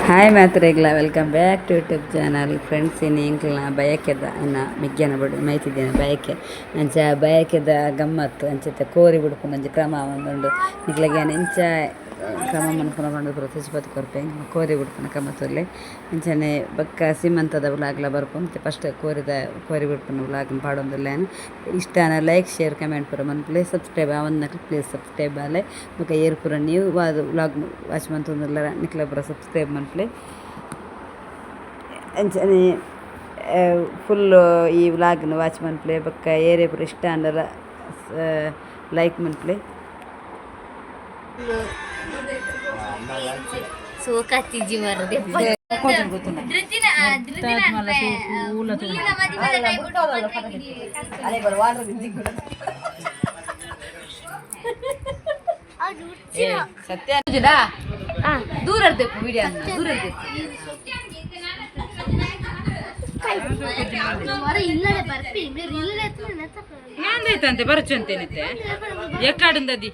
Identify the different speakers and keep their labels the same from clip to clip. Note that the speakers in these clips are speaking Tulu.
Speaker 1: ಹಾಯ್ ಮಾತ್ರೆಗ್ಲ, welcome back to YouTube channel, friends. ಇನ್ನು ಎಂಕ್ಲ ಬಯಕೆದ ಇನ್ನ ಮಿಗ್ಗ್ಯಾನ ಬುಡು ಮೈತಿದ್ದೇನೆ ಬಯಕೆ. ಅಂಚ ಬಯಕೆದ ಗಮ್ಮತ್ತು ಅಂಚತೆ ಕೋರಿ ಬುಡ್ಪುನ ಒಂಜಿ ಕ್ರಮ ಒಂದುಂಡು. ನಿಕ್ಲೆಗ್ ಯಾನ್ ಎಂಚ ಕ್ರಮ ಮನ್ಪುನ ಪಂದ್ ಪೂರ ತೋಜಿಪಾದ್ ಕೊರ್ಪೆ. ಕೋರಿ ಬುಡ್ಪುನ ಕ್ರಮ ತೂಲೆ. ಅಂಚನೆ ಬೊಕ್ಕ ಸೀಮಂತದ ವ್ಲಾಗ್ಲ ಬರ್ಪುಂಡು. ಇತ್ತೆ ಫಸ್ಟ್ ಕೋರಿದ ಕೋರಿ ಬುಡ್ಪುನ ವ್ಲಾಗ್ನ್ ಪಾಡೊಂದುಲ್ಲೆ ಯಾನ್. ಇಷ್ಟ ಆಂಡ ಲೈಕ್, ಶೇರ್, ಕಮೆಂಟ್ ಪೂರ ಮನ್ಪುಲೆ. ಸಬ್ಸ್ಕ್ರೈಬ್ ಆವಂದಿನಕುಲು ಪ್ಲೀಸ್ ಸಬ್ಸ್ಕ್ರೈಬ್ ಆಲೆ. ಬೊಕ್ಕ ಏರ್ ಪೂರ ನ್ಯೂ ಆದ್ ವ್ಲಾಗ್ ವಾಚ್ ಮಂತೊಂದುಲ್ಲೆರ್, ನಿಕ್ಲೆ ಪೂರ ಸಬ್ಸ್ಕ್ರೈಬ್ ಮನ್ಪುಲೆ. ಅಂಚನೆ ಫುಲ್ ಈ ವ್ಲಾಗ್ನ್ ವಾಚ್ ಮನ್ಪುಲೆ. ಬೊಕ್ಕ ಏರೆ ಪೂರ ಇಷ್ಟ ಆಂಡಲ ಲೈಕ್ ಮನ್ಪುಲೆ.
Speaker 2: ಸೋಕಾತಿಜಿ ಮರದೆ. ಧೃತಿನ ಧೃತಿನ ಮುಲ್ಲಿನ ಮದಿಮದ.
Speaker 1: ಸತ್ಯ ದೂರ ವಿಡಿಯೋ ದೂರ.
Speaker 2: ಇಲ್ಲಡೆ ಬರ್ಪಿ ಇಲ್ಲಡೆ.
Speaker 3: ನಂದೈತಂತೆ ಬರಚಂತೇನಿತ್ತೆ ಎಕ್ಕಾಡಿಂದದಿ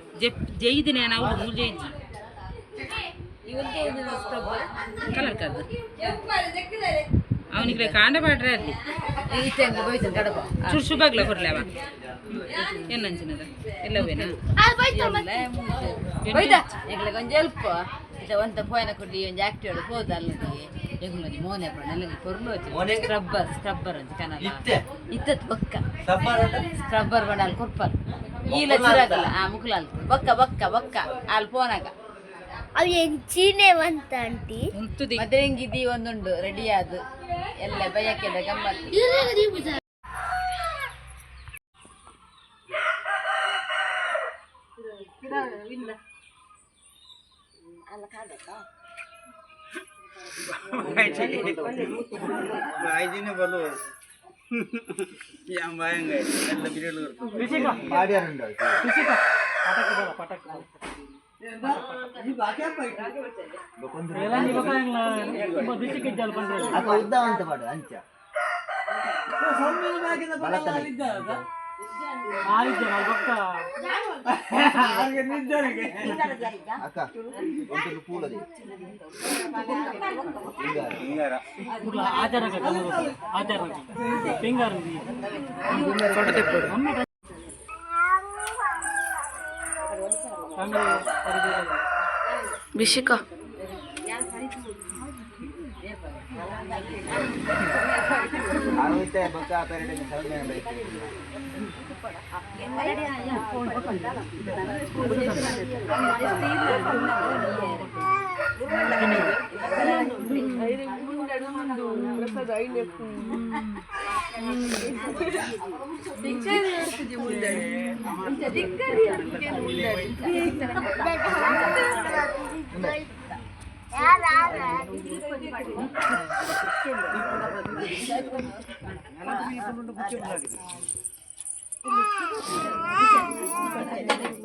Speaker 3: ಜೈದಿನ ನಾವು ಮೂರು ಜೈಜಿ ಕಲರ್ ಕದ್ದು ಅವನಿಗೆ ಕಾಂಡ ಪಾಡ್ರೆ ಅಲ್ಲಿ ಚುರ್ ಶುಭಾಗ್ಲ ಕೊರ್ಲೆ ಅವ ಏನಂಚಿನದ ಎಲ್ಲವೇನಾ.
Speaker 1: ಎಂಕ್ಲೆಗ್ ಒಂಜಿ ಎಲ್ಪ ಇತ್ತೆ ಒಂತೆ ಪೋಯನ ಕುಡ್ಲಿ ಒಂಜಿ ಆಕ್ಟಿವ್ ಪೋದು ಅಲ್ಲದಿಗೆ ಎಂಕ್ಲೊಂಜಿ ಮೋನೆ ಪಂಡ ಅಲ್ಲೊಂಜಿ ಪೊರ್ಲು. ಸ್ಕ್ರಬ್ಬರ್ ಸ್ಕ್ರಬ್ಬರ್ ಒಂಜಿ ಕನಲ ಇತ್ತತ್ ಬೊಕ್ಕ ಸ್ಕ್ರಬ್ಬರ್ ಪಂಡ ಅಲ್ಲಿ ಕೊರ್ಪರ್ ಈಲ ಚಿರಾಗಲ್ಲ. ಆ ಮುಕ್ಲಾಲ್ ಬೊಕ್ಕ ಬೊಕ್ಕ ಬೊಕ್ಕ ಅಲ್ಲಿ ಪೋನಾಗ.
Speaker 2: ಅವು ಎಂಚಿನೆ ಬಂತ ಆಂಟಿ?
Speaker 3: ಉಂತುದಿ.
Speaker 1: ಮದ್ರೆಂಗಿದಿ ಒಂದುಂಡು ರೆಡಿ ಆದು ಎಲ್ಲ ಬಯಕೆದ ಗಮ್ಮತ್ತು.
Speaker 4: ಐದಿನೇ ಬಲು ಭಯಂಗ ಎಲ್ಲ ಬಿರಿಯಲು.
Speaker 5: ಉದ್ದವಂತ ಪಾಡು ಅಂಚ. ಅಕ್ಕ ಒಂದು ಪೂಲದೆ.
Speaker 4: ಹಿಂಗಾರ.
Speaker 3: ಬಿಶಿಕಾ.
Speaker 5: ಆಗುತ್ತೆ ಬೊಕ್ಕ ಪೆರಡೆ ಸೌಮ್ಯ ಬೈಕ್.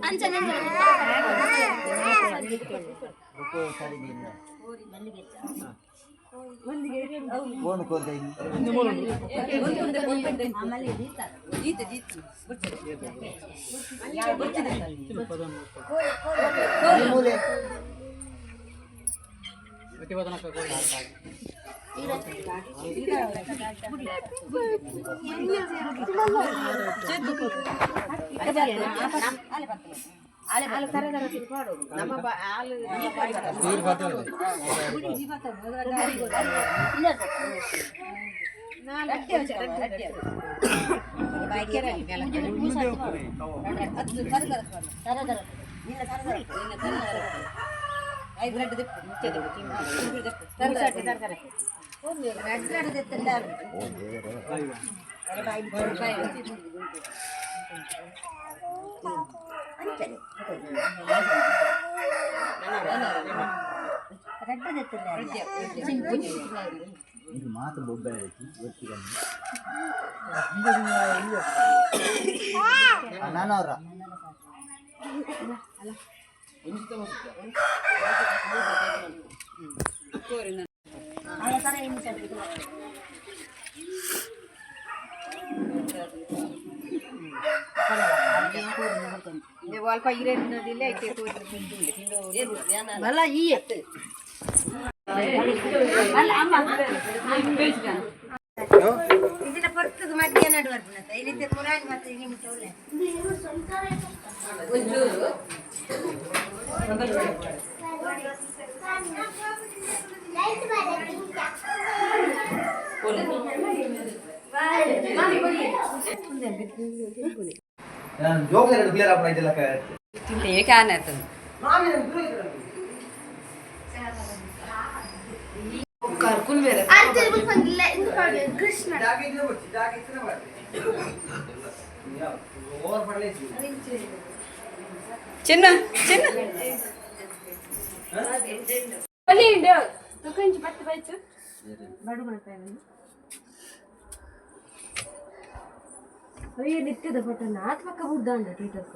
Speaker 2: ಅಂಚನೆ.
Speaker 5: ಬೊಕ್ಕ ಸರಿ ನೀನು ಫೋನ್ ಕೊರ್ದ. ಮೂಲೆ. ಇದು ಮಾತು ಬೊಬ್ಬೆ ಗೊತ್ತಿಲ್ಲ. ನಾನು ಅವರ. ಜೋಗ ಕ್ಲಿಯರ್ ಆಪಣ ಇದೆಲ್ಲ.
Speaker 1: ಟಿವಿ can ಆಯ್ತದೆ.
Speaker 2: ಕೃಷ್ಣ.
Speaker 1: ಚಿನ್ನ ಚಿನ್ನ.
Speaker 2: ನಿತ್ಯದ ಫೋಟೋ ಆತ್ಮಕ ಬುದ್ಧ ಟ್ವಿಟರ್.